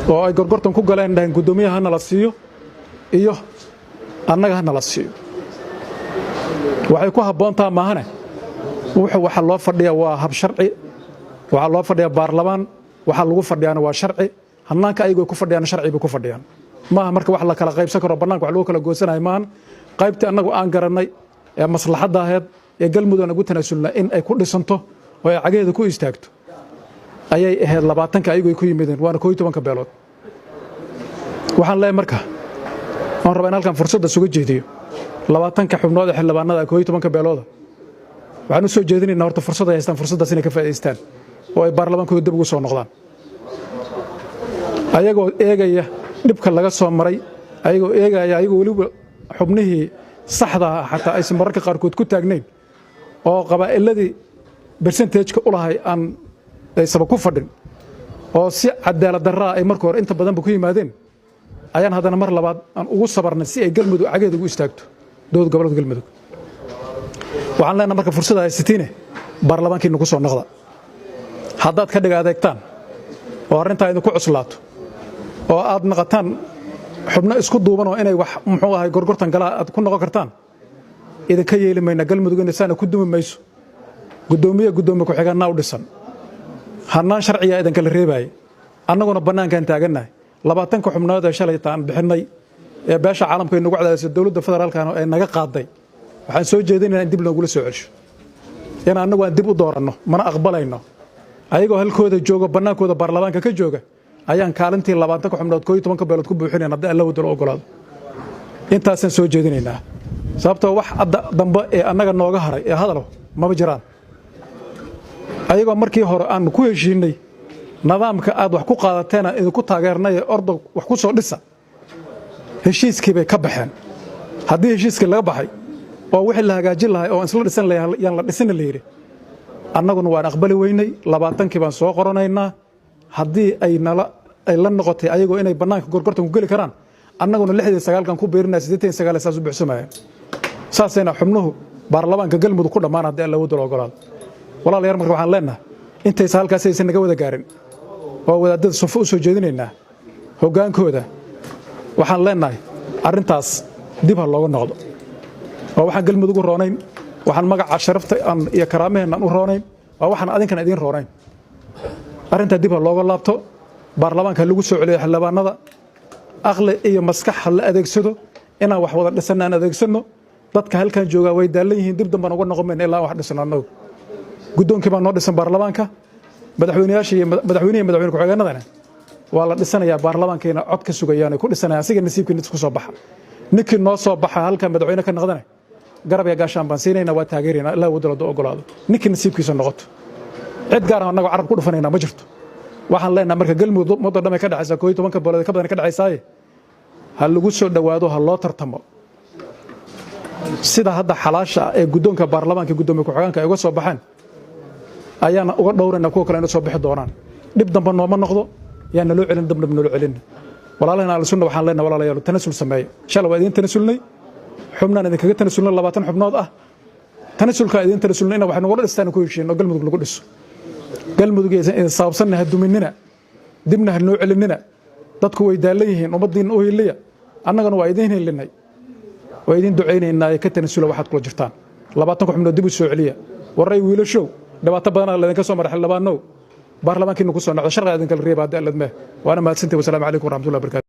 Oo ay gorgortan ku galeen, dhaheen guddoomiyaha ha nala siiyo iyo annaga ha nala siiyo. Waxay ku habboontaa maahane, wuxuu waxaa loo fadhiya waa hab sharci, waxaa loo fadhiyaa baarlamaan, waxaa lagu fadhiyaana waa sharci. Hannaanka ayagoo ku fadhiyaan sharci bay ku fadhiyaan. Maaha marka wax la kala qaybsan karo, bannaanka wax lagu kala goosanayo maahan. Qaybtii annagu aan garannay ee maslaxadda aheed ee Galmudug aan ugu tanaasulna in ay ku dhisanto oo ay cagaheeda ku istaagto ayay ahayd. 20-ka ayagu ay ku yimideen, waana 11-ka beelood. Waxaan leeyahay marka, waan rabaa in halkan fursadda suga jeediyo 20-ka xubnood ee xildhibaanada 11-ka beelooda. Waxaan u soo jeedinaynaa horta fursad ay haystaan, fursaddaas inay ka faa'idaystaan oo ay baarlamaankooda dib ugu soo noqdaan, ayagoo eegaya dhibka laga soo maray, ayagoo eegaya ayagoo weliba xubnihii saxda ah xataa aysan mararka qaarkood ku taagnayn oo qabaa'iladii percentage-ka u lahay aan aysaba ku fadhin, oo si cadaalad darraa ay marka hore inta badanba ku yimaadeen, ayaan haddana mar labaad aan ugu sabarnay si ay Galmudug cageeda ugu istaagto, dowlad goboleedka Galmudug. Waxaan leenahay marka, fursada haysatiine baarlamaankiina ku soo noqda. Haddaad ka dhiga adeegtaan oo arrintaa idinku cuslaato oo aad naqataan xubno isku duuban oo inay wax, muxuu ahay, gorgortan galaa aad ku noqon kartaan, idinka yeeli mayna. Galmudug saana ku dumi mayso. Guddoomiye, guddoomiye ku-xigeenaa u dhisan, hannaan sharciyaa idinkala reebaaya. Annaguna bannaankaan taagannahay. 20-ka xubnood ee shalay taan bixinnay ee beesha caalamka ay nagu cadaadisay, dowladda federaalkana ay naga qaaday, waxaan soo jeedinaynaa in dib loogula soo celsho, in annagu aan dib u dooranno. Mana aqbalayno. Ayagoo halkooda jooga, bannaankooda baarlamaanka ka jooga, ayaan kaalintii 20-ka xubnood 11-ka beelood ku buuxinayn, haddii Alla wadalo ogolaado. Intaasaan soo jeedinaynaa, sababtoo wax dambe ee annaga nooga haray ee hadalo maba jiraan. Ayagoo markii hore aan ku heshiinay nidaamka aad wax ku qaadateena idinku taageernay ee orda wax ku soo dhisa, heshiiskii bay ka baxeen. Haddii heshiiskii laga baxay oo wixii la hagaajin lahay oo isla dhisan yaan la dhisina la yidhi, annaguna waan aqbali weynay. 20-kii baan soo qoranaynaa. Haddii ay nala ay la noqotay ayagoo inay bannaanka gorgortan ku geli karaan, annaguna 69-kan ku biirinaya, 89 saas u buuxsamayaan. Saasayna xubnuhu baarlamaanka Galmudug ku dhammaan, haddii Alla wadalo ogolaado. Walaalayaal, marka waxaan leenahay, intaysa halkaas aysan naga wada gaarin, oo wadaadada sufo u soo jeedinaynaa, hoggaankooda waxaan leenahay, arrintaas dib ha looga noqdo. Waa waxaan Galmudug u roonayn, waxaan magaca sharafta iyo karaamaheenna u roonayn, waa waxaan adinkana idiin roonayn. Arrintaa dib ha looga laabto, baarlamaanka ha lagu soo celiyo xildhibaanada, aqli iyo maskax ha la adeegsado, inaan wax wada dhisanna aan adeegsanno. Dadka halkan joogaa way daallan yihiin. Dib dambaan uga noqon mayna ilaa wax dhisano annagu. Guddoonkii baa noo dhisan baarlamaanka, madaxweyneyaasha iyo madaxweynihi, madaxweyne ku-xigeenadana waa la dhisanayaa. Baarlamaankiina cod ka sugayaan ay ku dhisanayaan asiga nasiibkii ku soo baxa. Ninkii noo soo baxa halka madaxweyne ka noqdana, garab iyo gaashaan baan siinayna, waa taageeraynaa ilaa waddo ogolaado, ninkii nasiibkiisa noqoto. Cid gaar ah annagoo carab ku dhufanayna ma jirto. Waxaan leenahay marka, Galmudug ummaddo dhan ay ka dhexaysaa, 11-ka beelood ka badan ka dhexaysaaye, ha lagu soo dhowaado, ha loo tartamo. Sida hadda xalaasha ah ee guddoonka baarlamaanka, guddoomiye ku-xigeenka ay uga soo baxeen, ayaana uga dhowrayna kuwa kale inay soo bixi doonaan. Dhib dambe nooma noqdo, yaan naloo celin, dib dambe naloo celin. Walaalahena Ahlusunna waxaan leenahay, walaalayaal, tanasul sameeya. Shalay waa idiin tanasulnay, xubnaan idinkaga tanasulnay, 20 xubnood ah. Tanasulkaa idiin tanasulnay ina wax nagula dhistaan ku heshiin oo Galmudug lagu dhiso. Galmudug idin sababsanna ha duminina, dibna ha noo celinina. Dadku way daallan yihiin. Ummaddiinna u hiliya, annagana waa idiin hilinay, waa idiin ducaynaynaa. Ka tanasula waxaad kula jirtaan, 20-ka xubnood dib u soo celiya. Warray wiilashow, dhibaato badanaa laydinka soo maray. Xildhibaanow, baarlamaankiina ku soo noqdo, sharciga idinkala reeba haddii alladmee. Waana mahadsantahi. Wasalaamu calaykum waraxmatullahi wabarakatu.